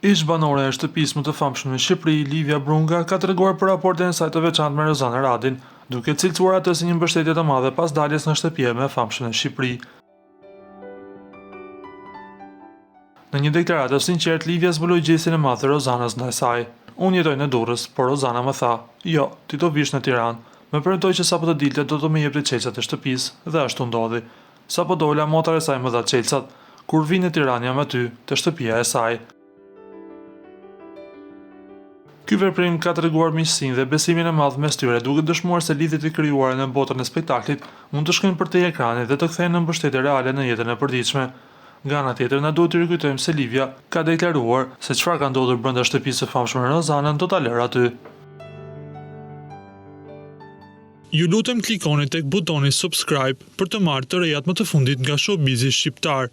Ish-banorja e shtëpisë më të famshme në Shqipëri, Livia Brunga, ka treguar për raportin e saj të veçantë me Rozana Radin, duke cilësuar atë si një mbështetje të madhe pas daljes nga shtëpia më e famshme në Shqipëri. Në një deklaratë të sinqertë, Livia zbuloi gjestin e madh të Rozanës ndaj saj. Unë jetoj në Durrës, por Rozana më tha, Jo, ti do vish në Tiranë. Më premtoi që sapo të dilte do të më jepte çelësat e shtëpisë, dhe ashtu ndodhi. Sapo dola, motra e saj më dha çelësat. Kur vij në Tiranë jam aty, te shtëpia e saj. Ky veprim ka treguar miqësinë dhe besimin e madh mes tyre, duke dëshmuar se lidhjet e krijuara në botën e spektaklit mund të shkojnë përtej ekranit dhe të kthehen në mbështetje reale në jetën e përditshme. Nga ana tjetër, na duhet të rikujtojmë se Livia ka deklaruar se çfarë ka ndodhur brenda shtëpisë së famshme me Rozanën do ta lërë aty. Ju lutem klikoni tek butoni subscribe për të marrë të rejat më të fundit nga showbizi shqiptar.